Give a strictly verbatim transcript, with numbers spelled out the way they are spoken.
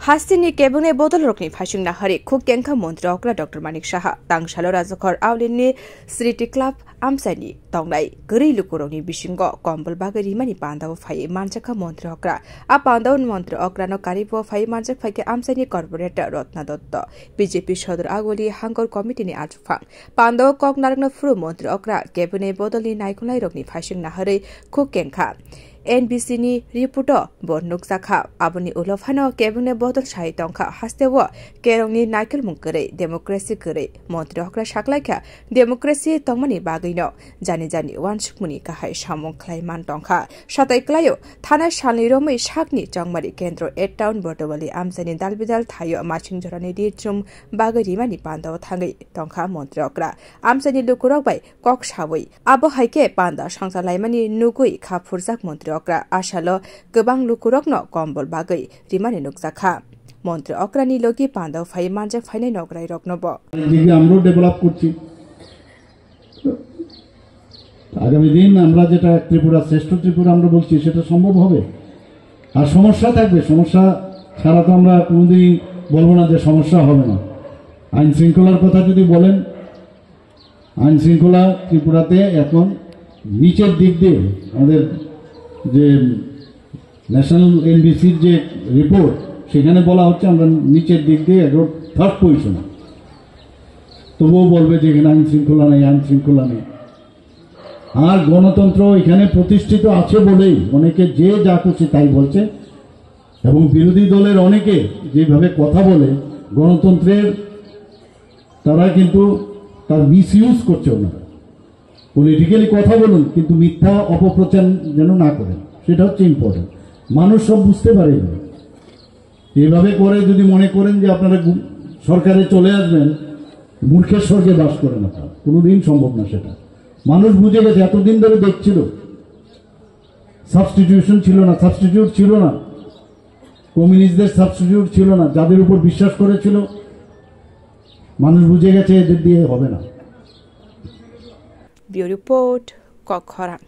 Hasteni kebengni bodolrokni phaising naharwi khuk kengkha Montri okra Doctor Manik Saha. Tangsalo Rajakhor Aulini Sriti Club amchaini tongnai kwrwi lukurokni bisingo kombol bagwi rimani pandao phaiwi manjakha Montri okra. A pandao Montri okrano karibo phaiwi manjak phaikhe amchaini corporator Ratna Dotto, B J P Sodor Agoli Hangkor Committee ni achukphang. Pandao kok narwkna phuru Montri okra kebengni bodolni naikolnairokni phaising naharwi khuk kengkha. N B C ni report o bo nukjakha. Aboni ulo phano kebengni bodol sai tongkha hasteo kerongni naikolmung kwrwi, democracy kwrwi. Montri okra saklaikha, democracy tongmani bagwino jani jani uansukmungni kahai samung khlai man tongkha. Satai klaio, thana salni romwi sakni chongmari kendro eight town Bordowali amchaini dalbidal thaio masing jorani di chum bagwi rimani pandao thangwi tongkha Montri okra. Amchaini lukurok bai kok sawi. Abo hai khe panda songcha laimani nugwi kha phurjak Montri okra. Asalo kwbang lukurokno kombol bagwi rimani nukjakha. Montri okrani logi pandao phai manjak phainai nograirokno bo. দিকে আমরাও ডেভেলপ করছি। আগামী দিন আমরা যেটা ত্রিপুরা, শ্রেষ্ঠ ত্রিপুরা আমরা বলছি, সেটা সম্ভব হবে। আর সমস্যা থাকবে, সমস্যা ছাড়া তো আমরা কোনোদিনই বলবো না যে সমস্যা হবে না। আইন শৃঙ্খলার কথা যদি বলেন, আইন শৃঙ্খলা ত্রিপুরাতে এখন নিচের দিক দিয়ে, আমাদের যে ন্যাশনাল এনবিসির যে রিপোর্ট, সেখানে বলা হচ্ছে আমরা নিচের দিক দিয়ে একদম থার্ড পজিশনে। তবুও বলবে যে এখানে আইন শৃঙ্খলা নেই, আইন শৃঙ্খলা নেই। আর গণতন্ত্র এখানে প্রতিষ্ঠিত আছে বলেই অনেকে যে যা খুশি তাই বলছে, এবং বিরোধী দলের অনেকে যেভাবে কথা বলে, গণতন্ত্রের তারা কিন্তু তার মিসইউজ করছে ওনারা। পলিটিক্যালি কথা বলুন, কিন্তু মিথ্যা অপপ্রচার যেন না করেন, সেটা হচ্ছে ইম্পর্টেন্ট। মানুষ সব বুঝতে পারে এগুলো। এভাবে করে যদি মনে করেন যে আপনারা গু-, সরকারে চলে আসবেন, মূর্খের স্বর্গে বাস করেন আপনারা, কোনোদিন সম্ভব না সেটা। মানুষ বুঝে গেছে, এতদিন ধরে দেখছিল, সাবস্টিটিউশন ছিল না, সাবস্টিটিউট ছিল না, কমিউনিস্টদের সাবস্টিটিউট ছিল না, যাদের উপর বিশ্বাস করেছিল, মানুষ বুঝে গেছে এদের দিয়ে হবে না। Bureau Report, Kokkhorang.